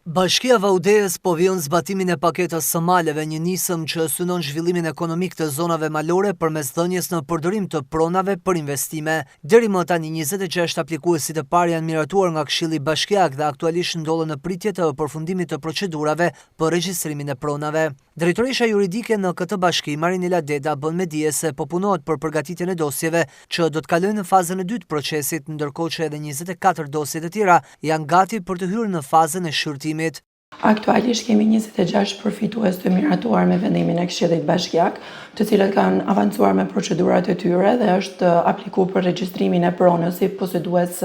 Bashkia Vau Dejës po vijon zbatimin e paketës së maleve, një nismë që synon zhvillimin ekonomik të zonave malore përmes dhënies në përdorim të pronave për investime. Deri më tani 26 aplikuesit e parë janë miratuar nga Këshilli Bashkiak dhe aktualisht ndodhen në pritje të përfundimit të procedurave për regjistrimin e pronave. Drejtoresha juridike në këtë bashki, Marinela Deda, bën me dije se po punohet për përgatitjen e dosjeve që do të kalojnë në fazën e dytë të procesit, ndërkohë që edhe 24 dosje të tjera janë gati për të hyrë në fazën e shqyrtimit. Aktualisht kemi 26 përfitues të miratuar me vendimin e Këshillit Bashkiak, të cilët kanë avancuar me procedurat e tyre dhe është apliku për regjistrimin e pronës si posedues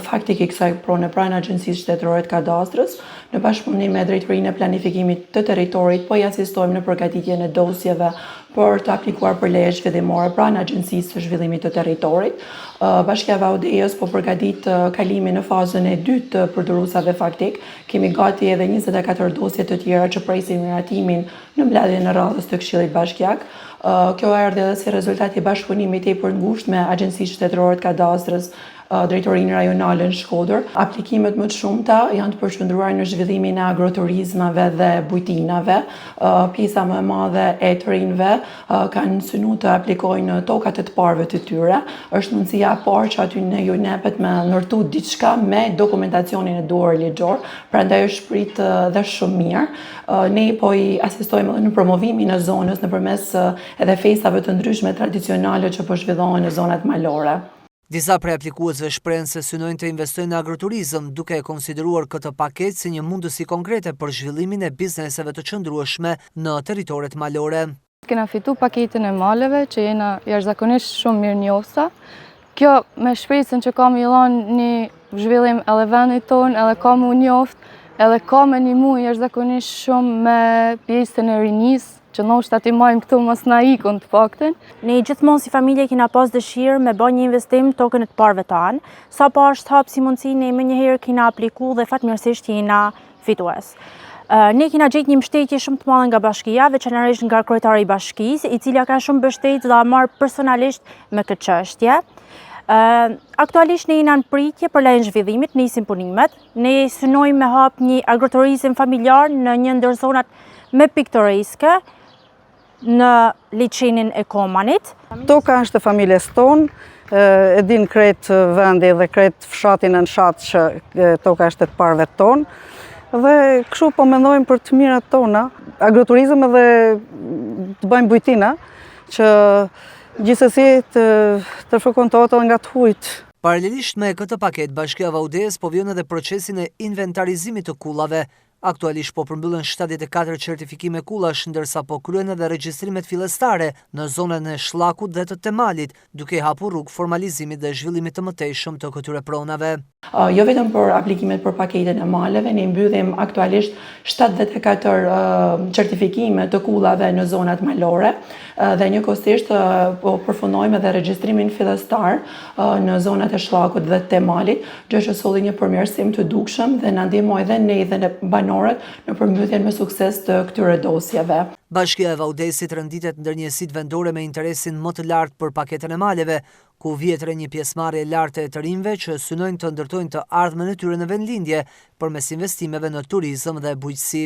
faktik i kësaj prone pranë Agjencisë Shtetërore të Kadastrës. Në bashkëpunim me Drejtorinë e Planifikimit të Territorit po i asistojmë në përgatitjen e dosjeve për të aplikuar për leje zhvillimore pranë Agjencisë së Zhvillimit të Territorit. Bashkia Vau Dejës po përgatit kalimin në fazën e dytë të përdoruesave faktik. Kemi gati edhe 24 dosje të tjera që presin miratimin në mbledhjen e radhës të Këshillit Bashkiak. Kjo erdhi edhe si rezultat i bashkëpunimit tepër ngushtë me Agjencinë Shtetërore të Kadastrës, Drejtorinë Rajonale në Shkodër. Aplikimet më të shumta janë të përqendruara në zhvillimin e agroturizmave dhe bujtinave. Pjesa më e madhe e të rinjve kanë synu të aplikojnë në tokat e të parëve të tyre. Është mundësia e parë që atyne ju nepet me ndërtu diçka me dokumentacionin e duhur ligjor, prandaj është prit dhe shumë mirë. Ne po i asistojmë edhe në promovimin e zonës nëpërmes edhe festave të ndryshme tradicionale që po zhvillohen në zonat malore. Disa prej aplikuesve shprehen se synojnë të investojnë në agroturizëm, duke e konsideruar këtë paketë si një mundësi konkrete për zhvillimin e bizneseve të qëndrueshme në territoret malore. Kena fitu paketën e maleve që jena jashtëzakonisht shumë mirënjohësa. Kjo me shpresën që ka me i dhonë një zhvillim edhe vendit tonë, edhe ka me u njoft, edhe ka me nimu jashtëzakonisht shumë me pjesën e rinisë, që ndoshta t'i majmë këtu mos na ikun të paktën. Ne gjithmonë si familje kena pas dëshirë me ba një investim tokën e të parëve tanë. Sapo është hapë si mundësi, ne menjëherë kena apliku dhe fatmirësisht jena fitues. Ne kena gjetë një mbështetje shumë të madhe nga bashkia, veçanërisht nga kryetari i bashkisë, i cili ka shumë mbështetë dhe a marrë personalisht me këtë çështje. Aktualisht ne jena në pritje për lejen zhvillimit, nisin punimet. Ne synojmë me hap një agroturizm familjar në një ndër zonat më piktoreske në liqenin e Komanit. Toka është e familjes tonë, e din krejt vendi dhe krejt fshati në fshat që toka është e të parëve tonë. Dhe kështu po mendojmë për të mirat tona, agroturizëm edhe të bëjmë bujtina, që gjithsesi të, të frekontohet edhe nga të hujt. Paralelisht me këtë paketë, Bashkia Vau Dejës po vijon edhe procesin e inventarizimit të kullave. Aktualisht po përmbyllen 74 certifikime kullash, ndërsa po kryhen edhe regjistrimet fillestare në zonën e Shllakut dhe të Temalit, duke i hapur rrugë formalizimit dhe zhvillimit të mëtejshëm të këtyre pronave. Jo vetëm për aplikimet për paketën e maleve, ne mbyllim aktualisht 74 certifikime të kullave në zonat malore dhe njëkohësisht po përfundojmë edhe regjistrimin fillestar në zonat e Shllakut dhe Temalit, gjë që solli një përmirësim të dukshëm dhe na ndihmoi dhe ne dhe ne banorët në përmbylljen me sukses të këtyre dosjeve. Bashkia e Vau Dejësit renditet ndër njësitë vendore me interesin më të lartë për paketën e maleve, ku vihet re një pjesëmarrje e lartë e të rinjve që synojnë të ndërtojnë të ardhmen e tyre në vendlindje përmes investimeve në turizëm dhe bujqësi.